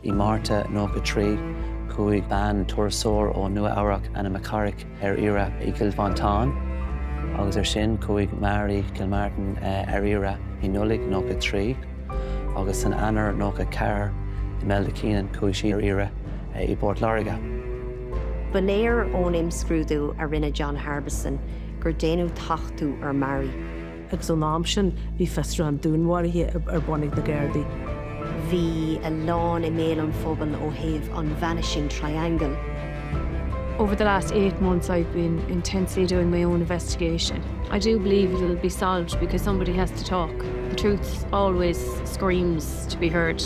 I Márta 93, chuaigh bean turasóir ó Nua Eabhrac, Anna McCarrick, ar iarraidh i gCill Mhantáin, agus ar sin chuaigh Mary Gilmartin ar iarraidh i Nollaig 93, agus san Eanáir 94, Imelda Keenan, chuaigh sí ar iarraidh i bPort Láirge. Ba léir ón imscrúdú a rinne John Harbison gur déanadh tachtadh ar Mary. Agus ón am sin bhí fiosrúchán dúnmharaithe ar bun ag na Gardaí. Bhí a lán i mbéal an phobail ó thaobh an Vanishing Triangle. Over the last 8 months I've been intensely doing my own investigation. I do believe it'll be solved because somebody has to talk. The truth always screams to be heard.